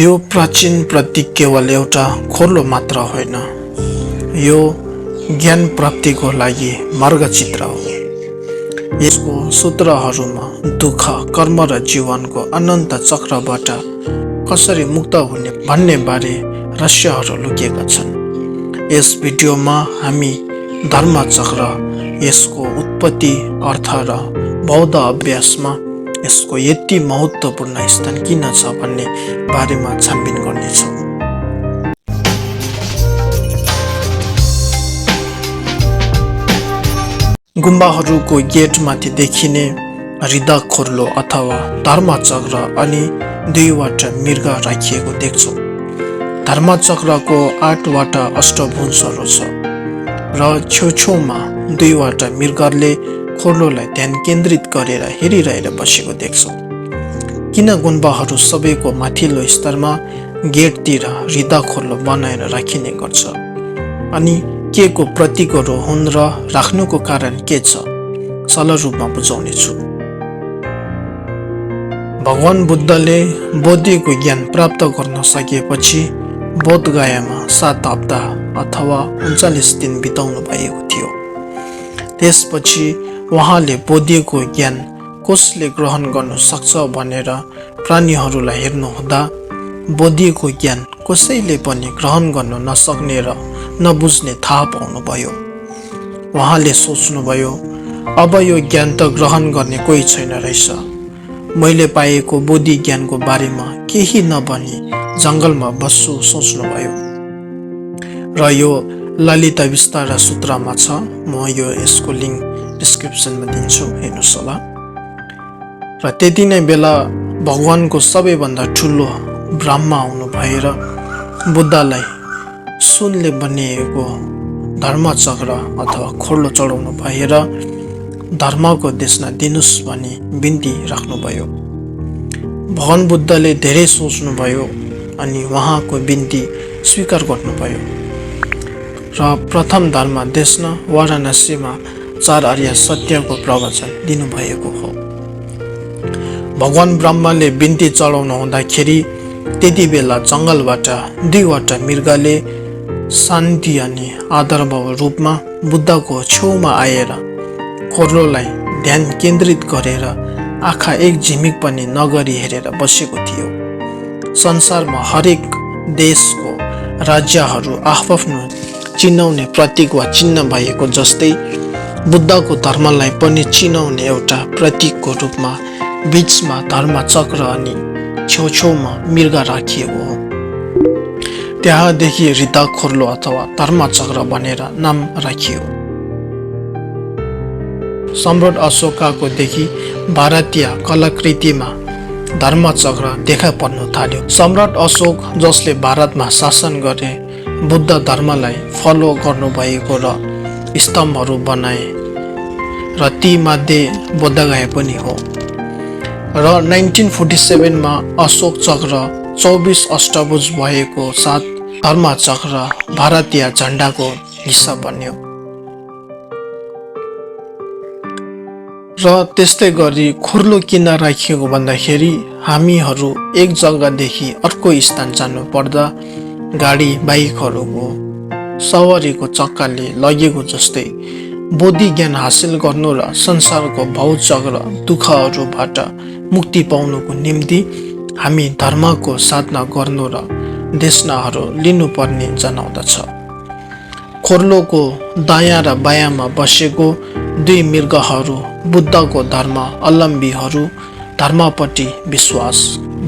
यो प्राचीन प्रतीक केवल एउटा खोलो मात्र होइन, यो ज्ञान प्राप्तिको लागि मार्गचित्र हो। यसको सूत्रहरूमा दुःख, कर्म र जीवनको अनन्त चक्रबाट कसरी मुक्त हुने भन्ने बारे रहस्यहरू लुकेका छन्। यस भिडियोमा हामी धर्मचक्र, यसको उत्पत्ति, अर्थ र बौद्ध अभ्यासमा यसको यति महत्त्वपूर्ण स्थान किन छ भन्ने बारेमा छानबिन गर्नेछौँ। गुम्बाहरूको गेटमाथि देखिने हृदय खोर्लो अथवा धर्मचक्र अनि दुईवटा मृग राखिएको देख्छौँ। धर्मचक्रको 8वटा अष्टभुजहरू छ र छेउछेउमा दुईवटा मृगले खोर्लोलाई ध्यान केन्द्रित गरेर हेरिरहेर बसेको देख्छौँ। किन गुम्बाहरू सबैको माथिल्लो स्तरमा गेटतिर हृदय खोर्लो बनाएर राखिने गर्छ अनि के को प्रतीकहरू हुन् र राख्नुको कारण के छ, सरल रूपमा बुझाउनेछु। भगवान बुद्धले बौद्धिकको ज्ञान प्राप्त गर्न सकेपछि बोधगयामा 7 हप्ता अथवा 39 दिन बिताउनु भएको थियो। त्यसपछि उहाँले बौद्धिकको ज्ञान कसले ग्रहण गर्न सक्छ भनेर प्राणीहरूलाई हेर्नुहुँदा बौद्धिकको ज्ञान कसैले पनि ग्रहण गर्न नसक्ने र नबुझ्ने थाहा पाउनुभयो। उहाँले सोच्नुभयो, अब यो ज्ञान त ग्रहण गर्ने कोही छैन रहेछ। मैले पाएको बुद्धि ज्ञानको बारेमा केही नभनी जङ्गलमा बस्छु सोच्नुभयो। र यो ललिता विस्तार सूत्रमा छ। म यसको लिङ्क डिस्क्रिप्सनमा दिन्छु, हेर्नुहोस् होला। र त्यति नै बेला भगवानको सबैभन्दा ठुलो ब्रह्मा आउनु भएर बुद्धलाई सुनले बनिएको धर्मचक्र अथवा खोर्लो चढाउनु भएर धर्मको देशना दिनुस् भनी बिन्ती राख्नुभयो। भगवान बुद्धले धेरै सोच्नुभयो अनि उहाँको बिन्ती स्वीकार गर्नुभयो र प्रथम धर्म देशना वाराणसीमा 4 आर्य सत्यको प्रवचन दिनुभएको हो। भगवान ब्रह्माले बिन्ती चढाउनु हुँदाखेरि त्यति बेला जङ्गलबाट दुईवटा मृगले शान्ति अनि आदरभाव रूपमा बुद्धको छेउमा आएर खोर्लोलाई ध्यान केन्द्रित गरेर आँखा एक झिमिक पनि नगरी हेरेर बसेको थियो। संसारमा हरेक देशको राज्यहरू आफ्नो चिनाउने प्रतीक वा चिन्ह भएको जस्तै बुद्धको धर्मलाई पनि चिनाउने एउटा प्रतीकको रूपमा बीचमा धर्मचक्र अनि छेउछेउमा मृग राखिएको हो। त्यहाँदेखि हृदय खोर्लो अथवा धर्मचक्र भनेर नाम राखियो। सम्राट अशोकको देखि भारतीय कलाकृतिमा धर्मचक्र देखा पर्न थाल्यो। सम्राट अशोक, जसले भारतमा शासन गरे, बुद्ध धर्मलाई फलो गर्नुभएको र स्तम्भहरू बनाए र ती मध्ये बोधगया पनि हो। र 1947 मा अशोक चक्र 24 अष्टभुज भएको साथ धर्मचक्र भारतीय झण्डाको हिस्सा बन्यो। र त्यस्तै गरी खोर्लो किन राखिएको भन्दाखेरि हामीहरू एक जग्गादेखि अर्को स्थान जानु पर्दा गाडी बाइकहरूको सवारीको चक्काले लगेको जस्तै बुद्धि ज्ञान हासिल गर्नु र संसारको भौचक्र दुःखहरूबाट मुक्ति पाउनुको निम्ति हामी धर्मको साधना गर्नु र देशनाहरू लिनुपर्ने जनाउँदछ। खोर्लोको दायाँ र बायाँमा बसेको दुई मृगहरू बुद्धको धर्म अवलम्बीहरू धर्मपट्टि विश्वास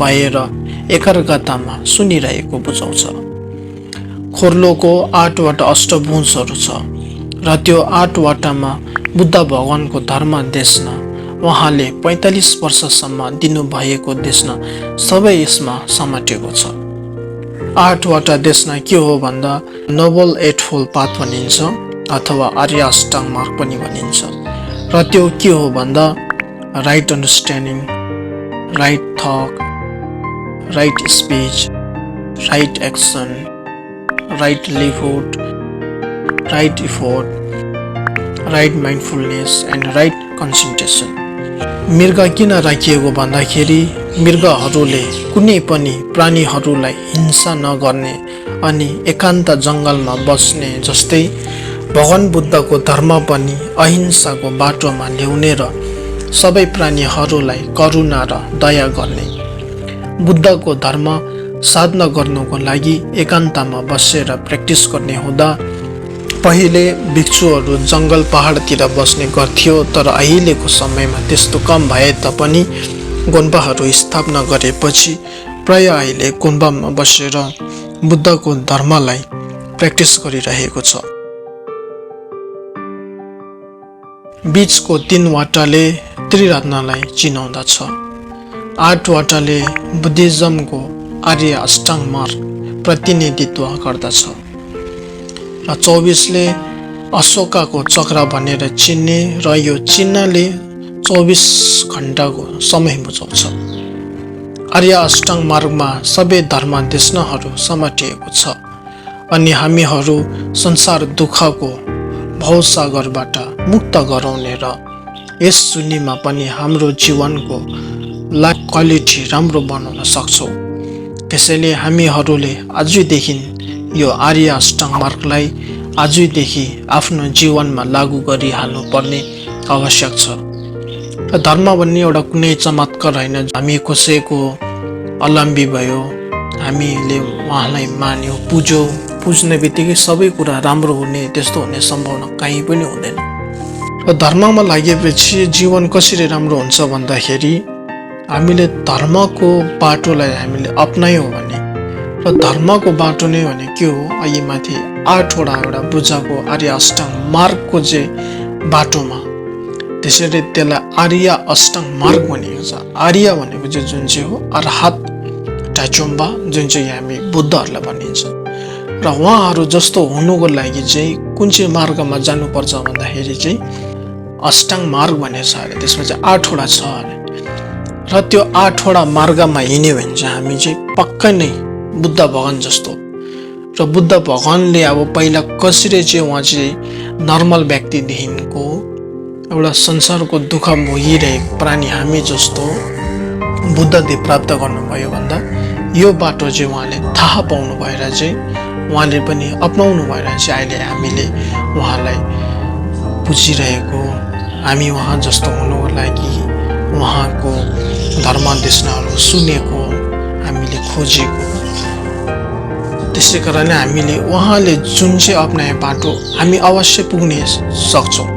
भएर एकअर्कामा सुनिरहेको बुझाउँछ। खोर्लोको 8वटा अष्टभुजहरू छ र त्यो 8वटामा बुद्ध भगवानको धर्म देशना उहाँले 45 वर्षसम्म दिनुभएको देशना सबै यसमा समाटेको छ। 8वटा देशना के हो भन्दा नोबल एटफोल्ड पाथ भनिन्छ अथवा आर्य अष्टाङ्ग मार्ग पनि भनिन्छ। र त्यो के हो भन्दा right understanding, right thought, right speech, right action, right livelihood, right effort, right mindfulness and right concentration. मृग किन राखिएको भन्दाखेरि मृगहरूले कुनै पनि प्राणीहरूलाई हिंसा नगर्ने अनि एकान्त जङ्गलमा बस्ने जस्तै भगवान बुद्धको धर्म पनि अहिंसाको बाटोमा ल्याउने र सबै प्राणीहरूलाई करुणा र दया गर्ने। बुद्धको धर्म साधना गर्नको लागि एकान्तमा बसेर प्र्याक्टिस गर्ने हुँदा पहिले भिक्षुहरू जङ्गल पहाडतिर बस्ने गर्थ्यो, तर अहिलेको समयमा त्यस्तो कम भए तापनि गुम्बाहरू स्थापना गरेपछि प्राय अहिले गुम्बामा बसेर बुद्धको धर्मलाई प्र्याक्टिस गरिरहेको छ। बीचको 3वटाले त्रिरत्नलाई चिनाउँदछ। 8वटाले बुद्धिज्मको आर्य अष्टाङ्ग मार्ग प्रतिनिधित्व गर्दछ र 24ले अशोकाको चक्र भनेर चिन्ने र यो चिन्हले 24 घण्टाको समय बुझाउँछ। आर्य अष्टाङ्ग मार्गमा सबै धर्म देशनाहरू समातिएको छ अनि हामीहरू संसार दुःखको भवसागरबाट मुक्त गराउने र यस सुन्नीमा पनि हाम्रो जीवनको लाइफ क्वालिटी राम्रो बनाउन सक्छौँ। त्यसैले हामीहरूले आजैदेखि यो आर्य अष्टाङ्ग मार्गलाई आजैदेखि आफ्नो जीवनमा लागू गरिहाल्नु पर्ने आवश्यक छ। धर्म भन्ने एउटा कुनै चमत्कार होइन। हामी कसैको अवलम्बी भयो, हामीले उहाँलाई मान्यो, पुज्यो, पुज्ने बित्तिकै सबै कुरा राम्रो हुने त्यस्तो हुने सम्भावना कहीँ पनि हुँदैन। धर्ममा लागेपछि जीवन कसरी राम्रो हुन्छ भन्दाखेरि हामीले धर्मको बाटोलाई हामीले अपनायौँ भने, र धर्मको बाटो नै भने के हो, अहिले माथि 8वटा एउटा बुझाएको आर्य अष्टाङ्ग मार्गको चाहिँ बाटोमा, त्यसैले त्यसलाई आर्य अष्टाङ्ग मार्ग भनिएको छ। आर्य भनेको चाहिँ जुन चाहिँ हो अर्हत टाचुम्बा, जुन चाहिँ हामी बुद्धहरूलाई भनिन्छ। र उहाँहरू जस्तो हुनुको लागि चाहिँ कुन चाहिँ मार्गमा जानुपर्छ भन्दाखेरि चाहिँ अष्टाङ्ग मार्ग भनेको छ अरे, त्यसमा चाहिँ 8वटा छ अरे। र त्यो 8वटा मार्गमा हिँड्यो भने चाहिँ हामी चाहिँ पक्कै नै बुद्ध भगवान जस्तो। र बुद्ध भगवानले अब पहिला कसरी चाहिँ उहाँ चाहिँ नर्मल व्यक्तिदेखिको एउटा संसारको दुःख भोगिरहेको प्राणी हामी जस्तो बुद्धदेव प्राप्त गर्नुभयो भन्दा यो बाटो चाहिँ उहाँले थाहा पाउनु भएर चाहिँ उहाँले पनि अपनाउनु भएर चाहिँ अहिले हामीले उहाँलाई पुजिरहेको, हामी उहाँ जस्तो हुनुको लागि उहाँको धर्म देशनाहरू सुनेको, हामीले खोजेको। त्यसै कारणले हामीले उहाँले जुन चाहिँ अपनाए बाटो हामी अवश्य पुग्न सक्छौँ,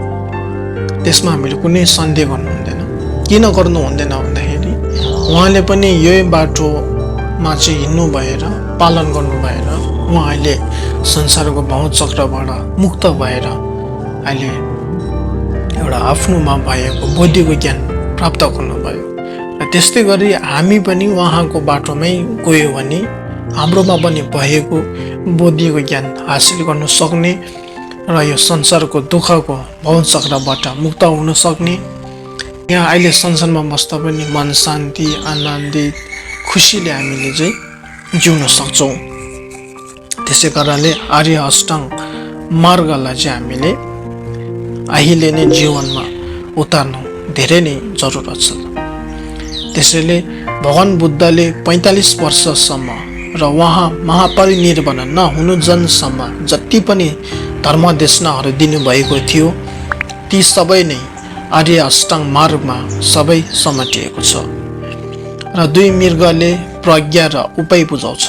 त्यसमा हामीले कुनै सन्देह गर्नु हुँदैन। किन गर्नु हुँदैन भन्दाखेरि उहाँले पनि यही बाटोमा चाहिँ हिँड्नु भएर, पालन गर्नु भएर उहाँ अहिले संसारको भवचक्रबाट मुक्त भएर अहिले एउटा आफ्नोमा भएको बुद्धिको ज्ञान प्राप्त गर्नुभयो। र त्यस्तै गरी हामी पनि उहाँको बाटोमै गयो भने हाम्रोमा पनि भएको बुद्धिको ज्ञान हासिल गर्न सक्ने र यो संसारको दुःखको भवचक्रबाट मुक्त हुन सक्ने, यहाँ अहिले संसारमा बस्दा पनि मन शान्ति, आनन्दित, खुसीले हामीले चाहिँ जिउन सक्छौँ। त्यसै कारणले आर्य अष्टाङ्ग मार्गलाई चाहिँ हामीले अहिले नै जीवनमा उतार्नु धेरै नै जरुरत छ। त्यसैले भगवान बुद्धले 45 वर्षसम्म र उहाँ महापरिनिर्वाण नहुनुन्जेलसम्म जति पनि धर्म देशनाहरू दिनुभएको थियो ती सबै नै आर्य अष्टाङ्ग मार्गमा सबै समातिएको छ। र 2 मृगले प्रज्ञा र उपाय बुझाउँछ।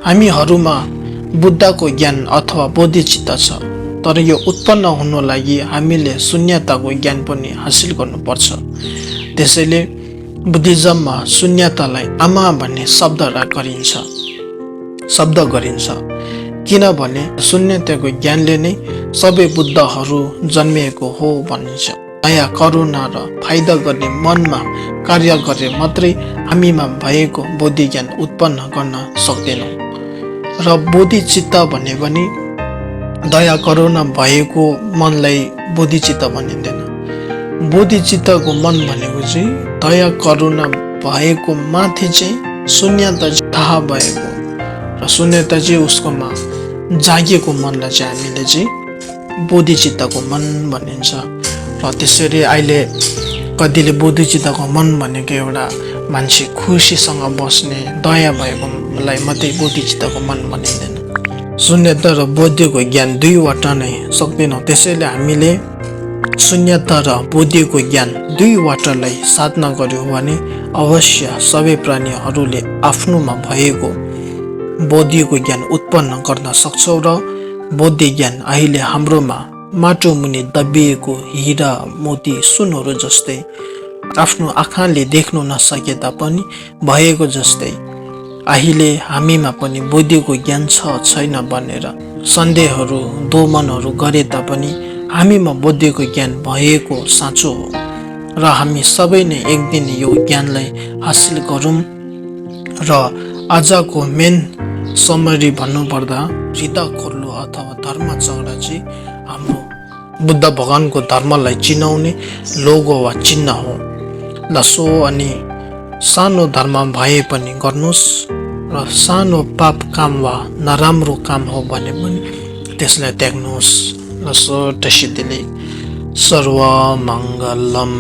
हामीहरूमा बुद्धको ज्ञान अथवा बोधिचित्त छ, तर यो उत्पन्न हुनु लागि हामीले शून्यताको ज्ञान पनि हासिल गर्नुपर्छ। त्यसैले बुद्धिज्ममा शून्यतालाई आमा भन्ने शब्द गरिन्छ, किनभने शून्यताको ज्ञानले नै सबै बुद्धहरू जन्मिएको हो भनिन्छ। दया, करुणा र फाइदा गर्ने मनमा कार्य गरे मात्रै हामीमा भएको बोधि ज्ञान उत्पन्न गर्न सक्दैनौँ। र बोधिचित्त भने पनि दया करुणा भएको मनलाई बोधिचित्त भनिँदैन। बोधिचित्तको मन भनेको चाहिँ दया करुणा भएको माथि चाहिँ शून्यता थाहा भएको र शून्यता चाहिँ उसकोमा जागेको मनलाई चाहिँ हामीले चाहिँ बोधिचित्तको मन भनिन्छ। र त्यसरी अहिले कतिले बोधिचित्तको मन भनेको एउटा मान्छे खुसीसँग बस्ने दया भएकोलाई मात्रै बोधिचित्तको मन भनिँदैन। शून्यता र बोधिको ज्ञान दुईवटा नै सक्दैनौँ। त्यसैले हामीले शून्यता र बोधिको ज्ञान दुईवटालाई साधना गर्यौँ भने अवश्य सबै प्राणीहरूले आफ्नोमा भएको बोधिको ज्ञान उत्पन्न गर्न सक्छौँ र बोधि ज्ञान अहिले हाम्रोमा माटो मुनि दबिएको हिरा मोती सुनहरू जस्तै आफ्नो आँखाले देख्नु नसके तापनि भएको जस्तै अहिले हामीमा पनि बोधिको ज्ञान छ छैन भनेर सन्देहहरू दोमनहरू गरे तापनि हामीमा बोधिको ज्ञान भएको साँचो हो र हामी सबै नै एक दिन यो ज्ञानलाई हासिल गरौँ। र आजको मेन समरी भन्नुपर्दा रिदा खोर्लो अथवा धर्म चक्र चाहिँ हाम्रो बुद्ध भगवानको धर्मलाई चिनाउने लोगो वा चिन्ह हो। ल सो अनि सानो धर्म भए पनि गर्नुहोस् र सानो पाप काम वा नराम्रो काम हो भने पनि त्यसलाई त्याग्नुहोस् र सोट सिद्धिले सर्वमङ्गलम।